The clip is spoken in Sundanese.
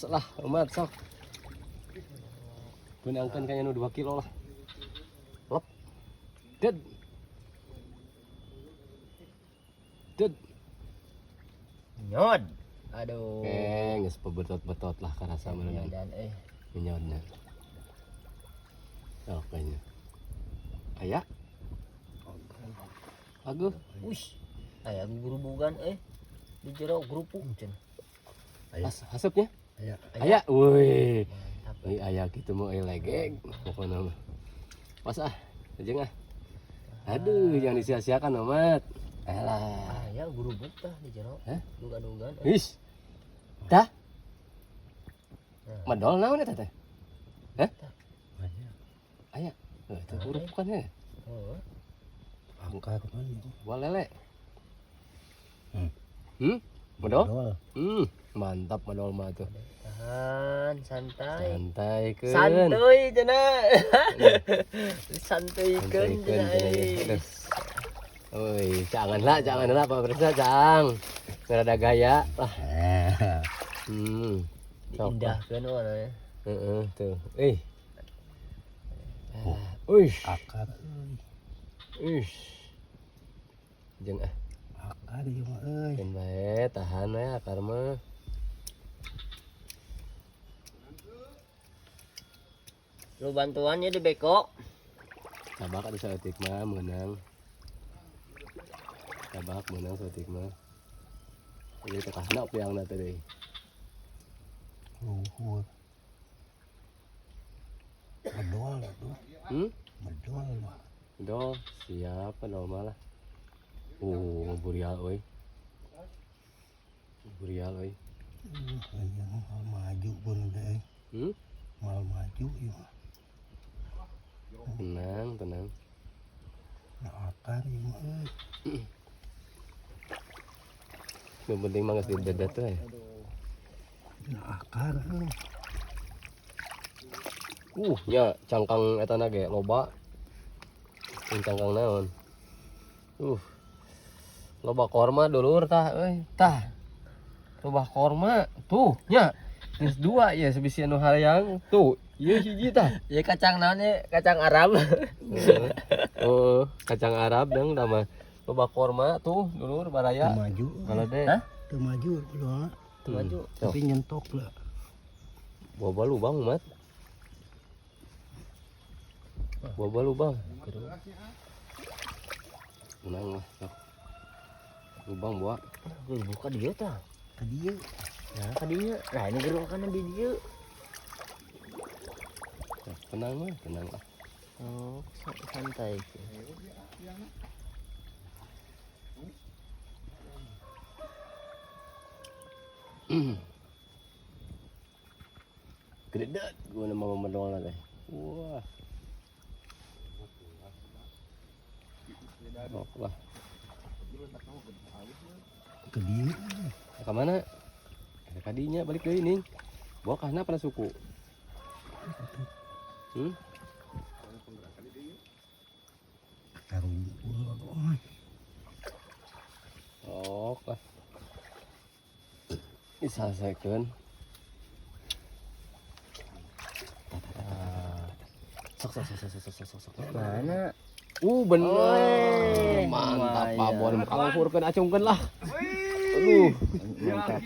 Lah, umat sok. Benangkan kayaknya nu 2 kilo lah. Lep. Dead. Dead. Nyod. Aduh. Geus betot-betot lah karasa meunang. Dan Minyodna. Oke nya. Aya? Aguh. Wih. Aya gurubugan di jero gerupuk cenah. Aya. Hasupnya? Aya. Aya. Wih. Mantap. Wih, aya kitu mah euy legeg pokona mah. Pas ah, jeung ah. Aduh, jangan disia-siakan, Omat. Alah. Aya gurubuk tah di jero. Hah? Duga-dugan. Wis. Tah, Nah, medol naon eta teh? Hah? Aya. Aya. Heuh, teh burukan ya. Heeh. Angka kemana? Buah lele. Hmm. Hmm? Medol? Medol. Hmm, mantap medol mah tuh. Tahan, santai. Santai keun. Santuy cenah. Santuy keun Santuy keun cenah. cenah, ya. Aduh. Oi, jangan lah Pak Persa, cang. Nggak ada gaya lah. Eh. Hmm. Sok. Diindahkeun warnanya. Heeh, tuh. Eh. Ah, uish. Akar euy. Uish. Jeung ah, Akar ieu mah euy. keun bae tahan we akar mah. Lu bantuannya di beko. Tabak atuh saeutik mah meunang. Tabak meunang saeutik mah. Ieu teh kahna piangna teh deui. Luhur. Medol tuh. Hmm? Medol mah. Medol, siap medol mah lah. Burial euy. Burial euy. Aya mal maju pun teh euy. Hmm? Mal maju ieu mah. Tenang, tenang. Nah, akar ieu mah euy. Yang penting mah geus didedet we. Nah, akar euy. Nya cangkang eta na ge loba. Yang cangkang naon? Loba korma dulur tah euy. Tah. Loba korma tuh nya. Geus dua ya sebisi anu hayang. Tuh, ieu hiji tah. Ya kacang naon ya? Kacang Arab. Heeh. Oh, kacang Arab dong nama. Loba korma tuh dulur baraya. Teu maju. Balade. Hah? Teu maju medolna. Teu maju. Tuh. Tapi nyentok lah. Boba lubang, Mat. Boba lubang. Menang lah, sok. Lubang buat. Buka dia tah. Ka dieu. Nah, ka dieu. Nah, ini gerokan di dieu. Tenang lah, tenang lah. Oh, santai. Gede dat, gua nama medol teh. Wah. Sok lah. Ke dieu. Ka mana? Ka dinya balik deui ning. Bawa kahna pada suku. Hmm? Karumpul. Sok lah. Diselesaikan. Sok sok sok sok sok sok sok. Mana? Bener. Oi, Mantap, Pak lumayan. Bon. Kalangkurkeun acungkeun lah. Aduh. Mantap.